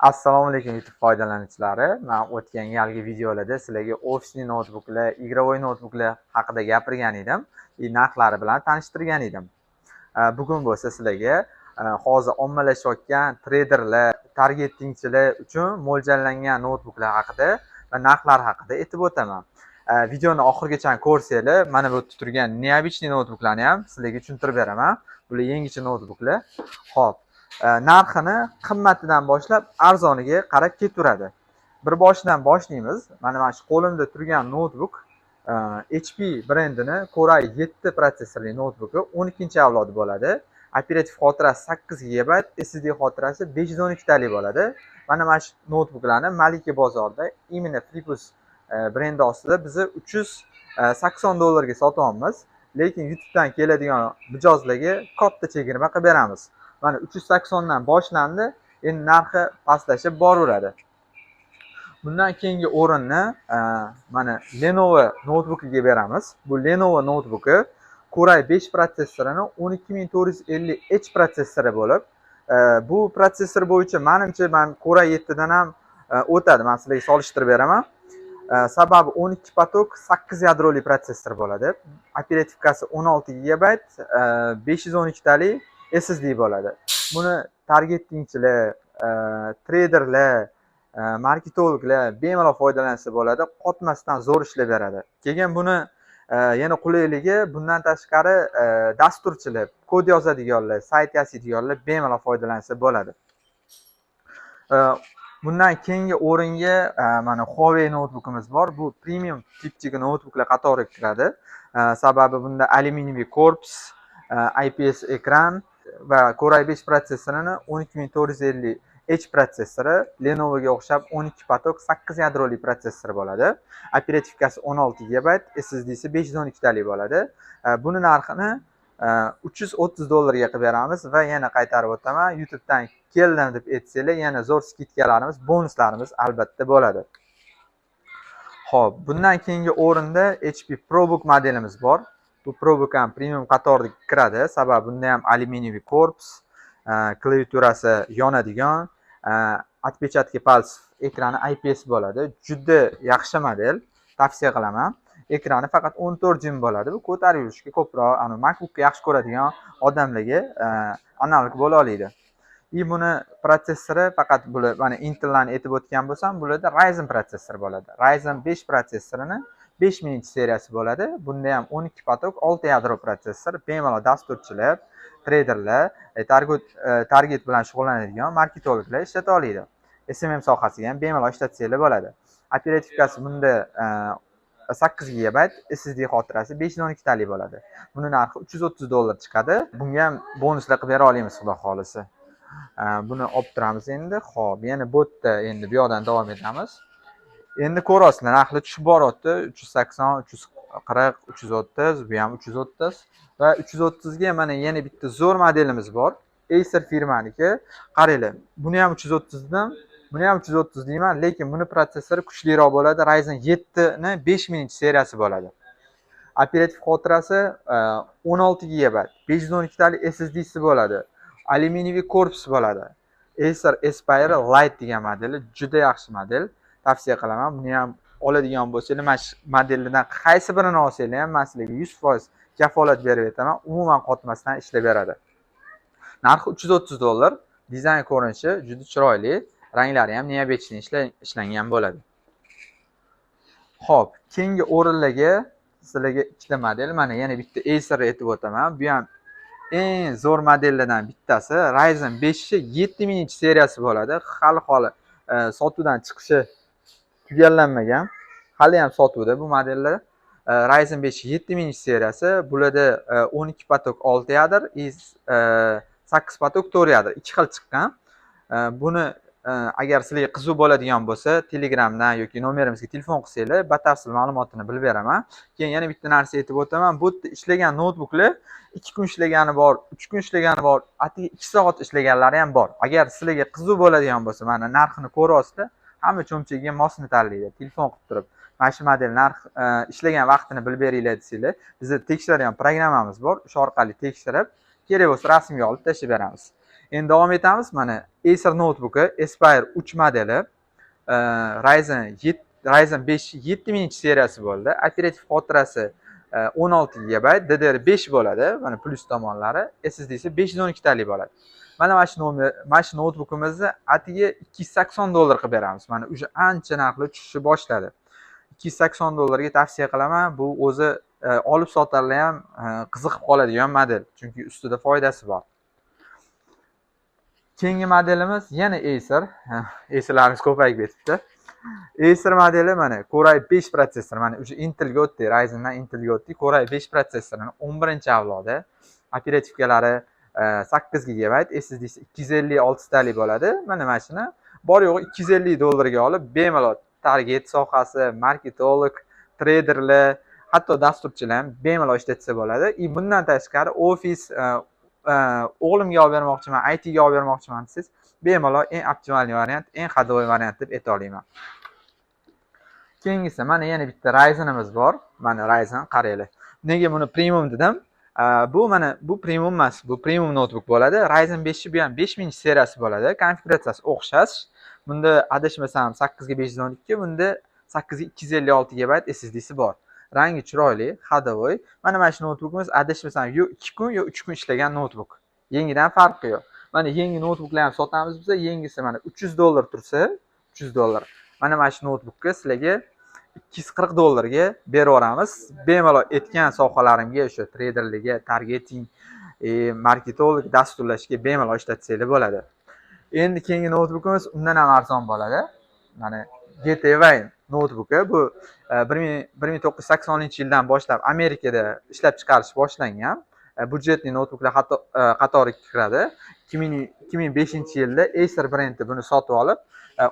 Assalomu alaykum, YouTube foydalanuvchilari. Men o'tgan galgi videolarda sizlarga офисный noutbuklar, игровой noutbuklar haqida gapirgan edim и narxlari bilan tanishtirgan edim. Bugun bo'lsa sizlarga hozir ommalashayotgan treyderlar, targetingchilar uchun mo'ljallangan noutbuklar haqida va narxlar haqida aytib o'taman. Videoni oxirigacha ko'rsanglar, mana bu yerda turgan необычный noutbuklarni ham sizlarga tushuntirib beraman. Bular yangicha noutbuklar. Xo'p, narxini qimmatidan boshlab arzoniga qarab ketaveradi. Bir boshidan boshlaymiz. Mana shu qo'limda turgan noutbuk HP brendini Core i7 protsessorli noutbuki, 12-avlodi bo'ladi. Operativ xotirasi 8 GB, SSD xotirasi 512 talik bo'ladi. Mana shu noutbuklarni Malika bozorida именно Flipus brendi ostida biz 380 dollarga sotyapmiz. Lekin YouTubedan keladigan mijozlarga katta chegirma qilib beramiz. Mana, 380 dan boshlandi, endi narxi pastlashib boraveradi. Bundan keyingi o'rinni mana Lenovo noutbukiga beramiz. Bu Lenovo noutbuki Core i5 protsessorini 12450H protsessori bo'lib, bu protsessor bo'yicha manimcha man Core i7 dan ham o'tadi. Men sizlarga solishtirib beraman. Sababi 12 поток, 8 yadroli protsessor bo'ladi. Оперативка si 16 GB, 512 talik SSD bo'ladi. Buni targetingchilar, treyderlar, marketologlar bemalol foydalansa bo'ladi, qotmasdan zo'r ishlab beradi. Keyin buni yana qulayligi, bundan tashqari dasturchilar, kod yozadiganlar, sayt yasaydiganlar bemalol foydalansa bo'ladi. Bundan keyingi o'ringa mana Huawei noutbukimiz bor. Bu premium tipdagi noutbuklar qatoriga kiradi. Sababi bunda alyuminiy korpus, IPS ekran va Core i5 protsessorini 12450 H protsessori, Lenovoga o'xshab 12 поток, 8 yadroli protsessor bo'ladi. Оперативка si 16 GB, SSDsi 512 talik bo'ladi. Buni narxini 330 dollarga qilib beramiz va yana qaytarib o'taman, YouTubedan keldim deb aytsanglar, yana zo'r скидка larimiz, bonuslarimiz albatta bo'ladi. Xo'p, bundan keyingi o'rinda HP ProBook modelimiz bor. Bu ProBook ham premium qatoriga kiradi, sababi bunda ham alyuminiy korpus, klaviaturasi yonadigan, отпечатки пальцев, ekrani IPS bo'ladi. Juda yaxshi model, tavsiya qilaman. Ekrani faqat 14 dyum bo'ladi. Bu ko'tarib yurishga ko'proq ana MacBookni yaxshi ko'radigan odamlarga analog bo'la oladi. И buni protsessori faqat bular, mana Intellarni aytib o'tgan bo'lsam, bularda Ryzen protsessor bo'ladi. Ryzen 5 protsessorini 5000 seriyasi bo'ladi. Bunda ham 12 поток, 6 yadro protsessor, bemalol dasturchilar, treyderlar, target bilan shug'ullanadigan marketologlar ishlata oladi. SMM sohasiga ham bemalol ishlatsanglar bo'ladi. Оперативка si bunda 8 GB, SSD xotirasi 512 talik bo'ladi. Buni narxi 330 dollar chiqadi. Bunga ham bonuslar qilib bera olamiz, xudo xohlasa. Buni olib turamiz endi. Xo'p, yana bu yerda endi bu yoqdan davom etamiz. Endi ko'ryapsizlar, narxlar tushib boryapti. 380, 340, 330, bu ham 330 va 330 ga mana yana bitta zo'r modelimiz bor. Acer firmaniki. Qaranglar, buni ham 330 dan, buni ham 330 deyman, lekin buni protsessori kuchliroq bo'ladi. Ryzen 7 ni 5000 seriyasi bo'ladi. Operativ xotirasi 16 GB, 512 talik SSDsi bo'ladi. Alyuminiy korpus bo'ladi. Acer Aspire Lite degan modeli juda yaxshi model. Tavsiya qilaman. Buni ham oladigan bo'lsanglar, mana shu modellardan qaysi birini olsanglar ham, men sizlarga 100% kafolat berib aytaman, umuman qotmasdan ishlab beradi. Narxi 330 dollar. Dizayn ko'rinishi juda chiroyli. Ranglari ham необычный ishlangan bo'ladi. Xo'p, keyingi o'rinlarga sizlarga ikkita model, mana yana bitta Acer aytib o'taman. Bu ham eng zo'r modellardan bittasi. Ryzen 5 7000 seriyasi bo'ladi. Hali holi sotuvdan chiqishi tugallanmagan. Hali ham sotuvda bu modellar. Ryzen 5 7000 seriyasi. Bularda 12 поток, 6 yadr и 8 поток, 4 yadr, ikki xil chiqqan. Buni agar sizlarga qiziq bo'ladigan bo'lsa, Telegramdan yoki nomerimizga telefon qilsanglar, batafsil ma'lumotini bilib beraman. Keyin yana bitta narsa aytib o'taman. Bu yerda ishlagan noutbuklar 2 kun ishlagani bor, 3 kun ishlagani bor, atigi 2 soat ishlaganlari ham bor. Agar sizlarga qiziq bo'ladigan bo'lsa, mana narxini ko'ryapsizlar, hamma cho'nchagiga mosini tanlaydi. Telefon qilib turib, mana shu model narx, ishlagan vaqtini bilib beringlar desanglar, bizda tekshiradigan programmamiz bor. O'sha orqali tekshirib, kerak bo'lsa rasmga olib tashlab beramiz. Endi davom etamiz. Mana Acer noutbuki, Aspire 3 modeli, Ryzen 7, Ryzen 5 7000 seriyasi bo'ldi. Operativ xotirasi 16 GB, DDR5 bo'ladi. Mana plyus tomonlari, SSDsi 512 talik bo'ladi. Mana shu nomer, mana shu noutbukimizni atiga 280 dollar qilib beramiz. Mana уже ancha narxlar tushishni boshladi. 280 dollarga tavsiya qilaman. Bu o'zi olib sotarlar ham qiziqib qoladigan model, chunki ustida foydasi bor. Keyingi modelimiz yana Acer. Acerlarimiz ko'payib ketibdi. Acer modeli, mana Core i5 protsessor, mana уже Intelga o'tdik, Ryzendan Intelga o'tdik. Core i5 protsessorini 11-avlodi. Оперативка lari 8 GB, SSDsi 256 talik bo'ladi. Mana shuni bor yo'g'i 250 dollarga olib, bemalol target sohasi, marketolog, treyderlar, hatto dasturchilar ham bemalol ishlatsa bo'ladi. И bundan tashqari ofis, o'g'limga olib bermoqchiman, ITga olib bermoqchiman desangiz, bemalol eng оптимальный variant, eng ходовой variant deb ayta olaman. Keyingisi, mana yana bitta Ryzenimiz bor. Mana Ryzen, qaranglar. Nega buni premium dedim? Bu, mana bu premium emas, bu premium noutbuk bo'ladi. Ryzen 5, bu ham 5000 seriyasi bo'ladi. Konfiguratsiyasi o'xshash. Bunda adashmasam 8 ga 512, bunda 8 ga 256 GB SSDsi bor. Rangi chiroyli, ходовой. Mana shu noutbukimiz adashmasam yo 2 kun, yo 3 kun ishlagan noutbuk. Yangidan farqi yo'q. Mana yangi noutbuklar ham sotamiz biz. Yangisi mana 300 dollar tursa, 300 dollar. Mana shu noutbukka sizlarga 240 dollarga berib yuboramiz. Bemalol aytgan sohalarimga, o'sha treyderlikka, targeting, marketolog, dasturlashga bemalol ishlatsanglar bo'ladi. Endi keyingi noutbukimiz undan ham arzon bo'ladi. Mana GTV noutbuki. Bu 1980-yildan boshlab Amerikada ishlab chiqarish boshlangan. Бюджетный noutbuklar qatoriga kiradi. 2005-yilda Acer brendi buni sotib olib,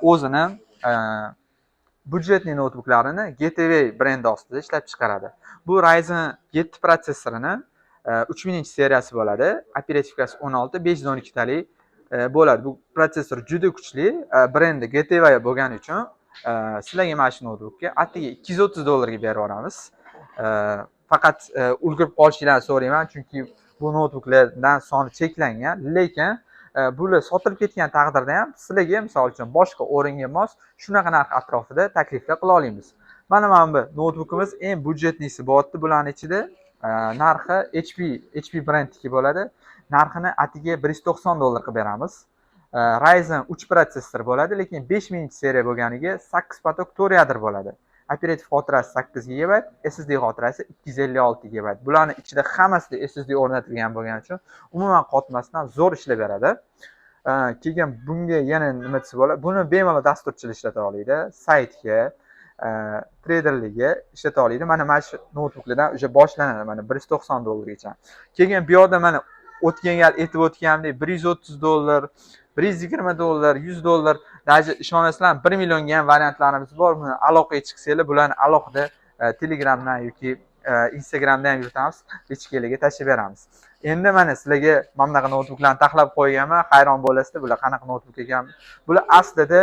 o'zini бюджетный noutbuklarini GTV brendi ostida ishlab chiqaradi. Bu Ryzen 7 protsessorini 3000 seriyasi bo'ladi. Оперативка si 16, 512 talik bo'ladi. Bu protsessor juda kuchli, brendi GTV bo'lgani uchun sizlarga mana shu noutbukka atigi 230 dollarga berib yuboramiz. Faqat ulgurib qolishinglarni so'rayman, chunki bu noutbuklardan soni cheklangan, lekin bular sotilib ketgan taqdirda ham sizlarga, misol uchun, boshqa o'ringa mos shunaqa narx atrofida takliflar qila olamiz. Mana bu noutbukimiz eng бюджетный si bo'lyapti bularni ichida. Narxi HP brendniki bo'ladi. Narxini atiga 190 dollar qilib beramiz. Ryzen 3 protsessor bo'ladi, lekin 5000 seriya bo'lganiga 8 поток, 4 yadro bo'ladi. Operativ xotirasi 8 GB, SSD xotirasi 256 GB. Bularni ichida hammasida SSD o'rnatilgan bo'lgani uchun umuman qotmasdan zo'r ishlab beradi. Keyin bunga yana nima desa bo'ladi? Buni bemalol dasturchilar ishlata oladi, saytga, treyderlikka ishlata oladi. Mana shu noutbuklardan уже boshlanadi, mana 190 dollargacha. Keyin bu yoqda mana o'tgan gal aytib o'tganimdek 130 dollar, 120 dollar, 100 dollar, даже ishonasizlarmi, 1 millionga ham variantlarimiz bor. Buni aloqaga chiqsanglar, bularni alohida Telegramdan yoki Instagramda ham yuritamiz, личка larga tashlab beramiz. Endi mana sizlarga mana bunaqa noutbuklarni taxlab qo'yganman, hayron bo'lasizlar, bular qanaqa noutbuk ekan. Bular aslida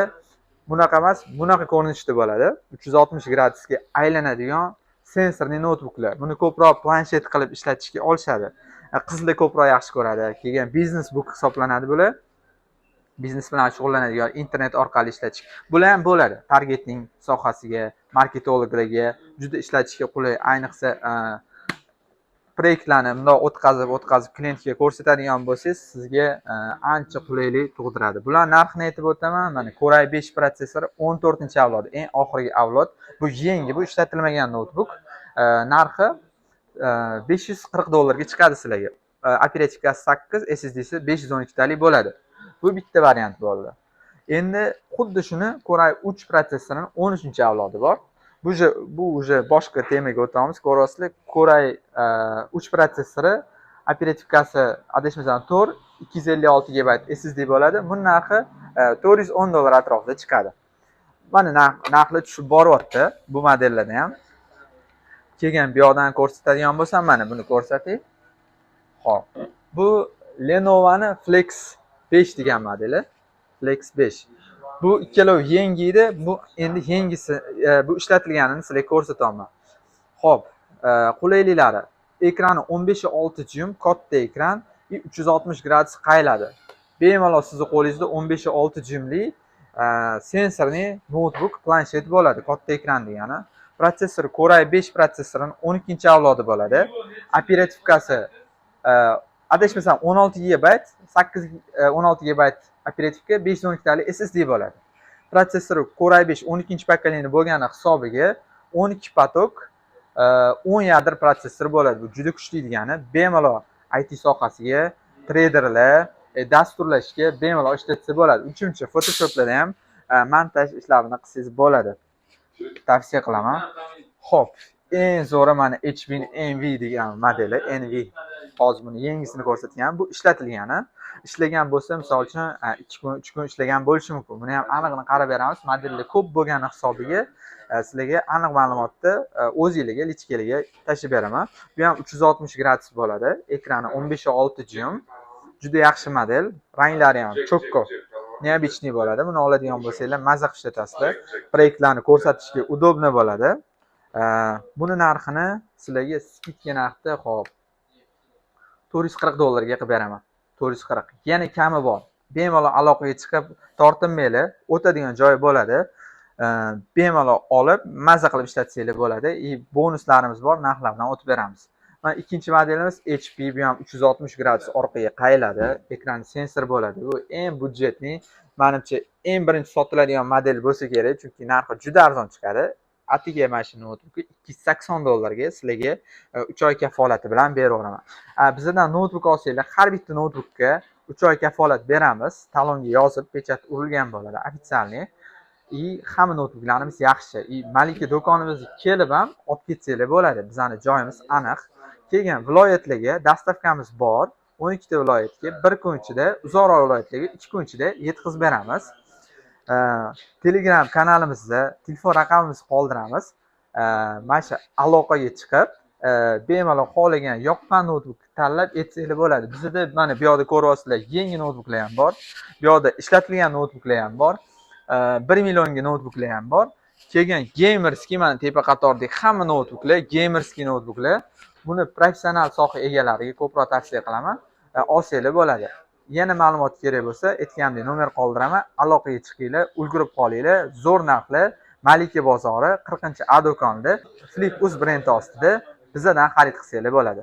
bunaqa emas, bunaqa ko'rinishda bo'ladi. 360 gradusga aylanadigan sensorli noutbuklar. Buni ko'proq planshet qilib ishlatishga olishadi. Qizlar ko'proq yaxshi ko'radi. Keyin biznes book hisoblanadi bular. Biznes bilan shug'ullanadigan, internet orqali ishlatish. Bular ham bo'ladi. Targeting sohasiga, marketologlarga juda ishlatishga qulay. Ayniqsa proyektlarni bundoq o'tkazib o'tkazib klientga ko'rsatadigan bo'lsangiz, sizga ancha qulaylik tug'diradi. Bular narxini aytib o'taman. Mana Core i5 protsessori, 14-avlod, eng oxirgi avlod. Bu yangi, bu ishlatilmagan noutbuk. Narxi 540 dollarga chiqadi sizlarga. Оперативка si 8, SSDsi 512 talik bo'ladi. Bu bitta variant bo'ldi. Endi xuddi shuni Core i3 protsessorini 13-avlodi bor. Bu уже boshqa temaga o'tamiz. Ko'ryapsizlar, Core i3 protsessori, оперативка si adashmasam 4, 256 GB SSD bo'ladi. Buni narxi 410 dollar atrofida chiqadi. Mana narxlar tushib boryapti bu modellarda ham. Keyin bu yoqdan ko'rsatadigan bo'lsam, mana buni ko'rsatay. Xo'p, bu Lenovo'ni Flex 5 degan modeli. Flex 5. Bu ikkalovi yangi edi. Bu endi yangisi, bu ishlatilganini sizlarga ko'rsataman. Xo'p, qulayliklari. Ekrani 15.6 dyum, katta ekran и 360 gradus qayiladi. Bemalol sizni qo'lingizda 15,6 dyumli sensorli noutbuk, planshet bo'ladi, katta ekran degani. Protsessor Core i5 protsessorini 12 avlodi bo'ladi. Оперативка si, adashmasam, 16 GB, 8, 16 GB оперативка, 512 tali SSD bo'ladi. Protsessori Core i5 12 поколение bo'lgani hisobiga 12 поток, 10 ядр protsessor bo'ladi. Bu juda kuchli degani. Bemalol IT sohasiga, treyderlar, dasturlashga bemalol ishlatsa bo'ladi. Uchinchi Photoshoplarda ham montaj ishlarini qilsangiz bo'ladi. Tavsiya qilaman. Xo'p, eng zo'ri mana HP Envy degan modeli, Envy. Hozir buni yangisini ko'rsatgan. Bu ishlatilgani. Ishlagan bo'lsa, misol uchun, 2 kun, 3 kun ishlagan bo'lishi mumkin. Buni ham anig'ini qarab beramiz. Modellar ko'p bo'lgani hisobiga sizlarga aniq ma'lumotni o'zinglarga, личка larga tashlab beraman. Bu ham 360 gradus bo'ladi. Ekrani 15,6 dyum. Juda yaxshi model. Ranglari ham чётко, необычный bo'ladi. Buni oladigan bo'lsanglar, maza qilib ishlatasizlar. Proyektlarni ko'rsatishga удобно bo'ladi. Buni narxini sizlarga скидка narxda, hop, 440 dollarga qilib beraman. 440. Yana kami bor. Bemalol aloqaga chiqib, tortinmanglar, o'tadigan joyi bo'ladi. Bemalol olib, maza qilib ishlatsanglar bo'ladi. И bonuslarimiz bor, narxlardan o'tib beramiz. Mana ikkinchi modelimiz HP, bu ham 360 gradus orqaga qayiladi. Ekrani sensor bo'ladi. Bu eng бюджетный, manimcha, eng birinchi sotiladigan model bo'lsa kerak, chunki narxi juda arzon chiqadi. Atiga mana shu noutbukni 280 dollarga sizlarga 3 oy kafolati bilan beraveraman. Bizdan noutbuk olsanglar, har bitta noutbukka 3 oy kafolat beramiz. Talonga yozib, печать urilgan bo'ladi, официальный. И hamma noutbuklarimiz yaxshi. И Malika do'konimizga kelib ham olib ketsanglar bo'ladi. Bizani joyimiz aniq. Keyin viloyatlarga доставка miz bor. 12 ta viloyatga bir kun ichida, uzoqroq viloyatlarga 2 kun ichida yetkazib beramiz. Telegram kanalimizda telefon raqamimizni qoldiramiz. Mana shu aloqaga chiqib, bemalol xohlagan, yoqqan noutbukni tanlab etsanglar bo'ladi. Bizda mana bu yoqda ko'ryapsizlar, yangi noutbuklar ham bor. Bu yoqda ishlatilgan noutbuklar ham bor. 1 millionga noutbuklar ham bor. Keyin геймерский, mana tepa qatordagi hamma noutbuklar геймерский noutbuklar. Buni professional soha egalariga ko'proq tavsiya qilaman. Olsanglar bo'ladi. Yana ma'lumot kerak bo'lsa, aytganimdek, nomer qoldiraman. Aloqaga chiqinglar, ulgurib qolinglar. Zo'r narxlar Malika bozori 40 A do'konida, Flip Uz brendi ostida bizadan xarid qilsanglar bo'ladi.